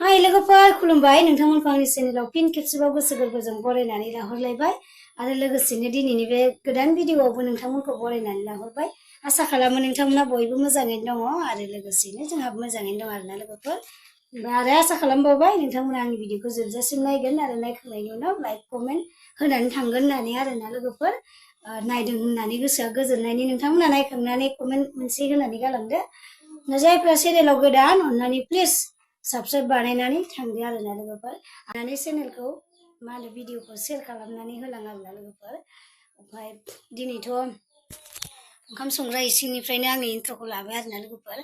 हाय लोगोफोर खुलुमबाय नोंथांमोनखौ आंनि चेनेलाव फिन खेबसेबाव गोसो गोरबोजों बरायनानै लाहरलायबाय आरो लोगोसेनो दिनैनि बे गोदान भिडिअआवबो नोंथांमोनखौ बरायनानै लाहरबाय आसा खालामो नोंथांमोना बयबो मोजाङैनो दङ आरो लोगोसेनो जोंहाबो मोजाङैनो दं आरोना लोगोफोर आरो आसा खालामबावबाय नोंथांमोना आंनि भिडिअखौ जोबजासिम नायगोन आरो नायखांनायनि उनाव लाइक कमेन्ट होनानै थांगोन होननानै आरोना लोगोफोर नायदों होननानै गोसोआ गोजोननायनि नोंथांमोना नायखांनानै कमेन्ट मोनसे होनानै गालांदो जायफ्रा चेनेलाव गोदान अननानै प्लिज साबस्क्राइब बानायनानै थांदो आरोना लोगोफोर आरो चेनेलखौ मा होनो भिडिअखौ शेयार खालामनानै होलां आरोना लोगोफोर ओमफ्राय दिनैथ' ओंखाम संग्रा इसिंनिफ्रायनो आंनि इन्ट्र'खौ लाबाय आरोना लोगोफोर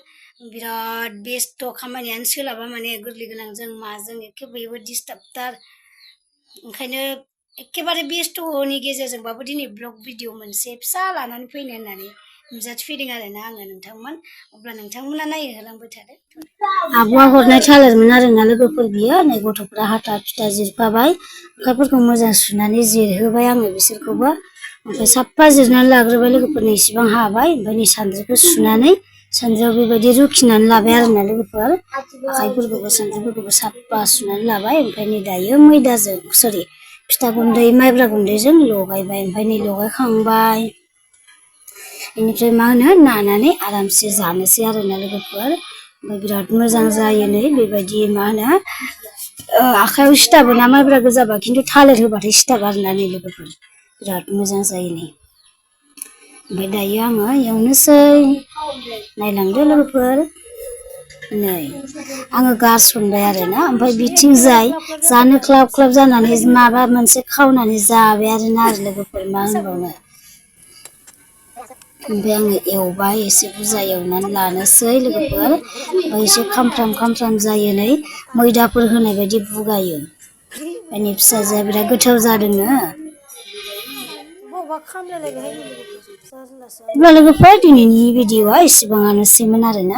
बिराद बेस्थ' खामानियानो सोलाबा माने गोरलै गोनांजों माजों एखेबारे डिस्टार्बथार ओंखायनो एखेबारे बेस्थ'नि गेजेरजोंबाबो दिनै ब्लग भिडिअ मोनसे फिसा लानानै फैनो होननानै नुजाथिफैदों आरोना आङो नोंथांमोन अब्ला नोंथांमोना नायहो होलांबाय थादो आब'आ हरनाय थालिरमोन आरोना लोगोफोर बियो नै गथ'फ्रा हाथा फिथा जिरफाबाय ओंखामफोरखौ मोजां सुनानै जिरहोबाय आङो बिसोरखौबो ओमफ्राय साफा जिरनानै लाग्रोबाय लोगोफोरनो इसिबां हाबाय ओमफ्राय नै सानद्रिखौ सुनानै सानद्रियाव बेबायदि रुखिनानै लाबाय आरोना लोगोफोर आखाइफोरखौबो सानद्रिफोरखौबो साफा सुनानै लाबाय ओमफ्राय नै दायो मैदाजों फिथा गुन्दै माइब्रा गुन्दैजों लगायबाय ओमफ्राय नै लगायखांबाय बेनिफ्राय मा होनो नानानै आरामसे जानोसै आरोना लोगोफोर ओमफ्राय बिराद मोजां जायो नै बेबायदि मा होनो आखायाव सिथाबो ना माइब्रा गोजाबा खिन्थु थालिर होबाथाय सिथाबा आरोना नै लोगोफोर बिराद मोजां जायो नै ओमफ्राय दायो आङो एवनोसै नायलांदो लोगोफोर नै आङो गारसनबाय आरोना ओमफ्राय बिथिंजाय जानो ख्लाब ख्लाब जानानै माबा मोनसे खावनानै जाबाय आरोना लोगोफोर मा होनबावनो ओमफ्राय आङो एवबाय एसे बुरजा एवनानै लानोसै लोगोफोर ओमफ्राय एसे खामफ्राम जायो नै मैदाफोर होनाय बायदि बुगायो माने फिसाजोआ बिराद गोथाव जादोंनो लोगोफोर दिनैनि भिडिअआ एसेबाङानोसैमोन आरोना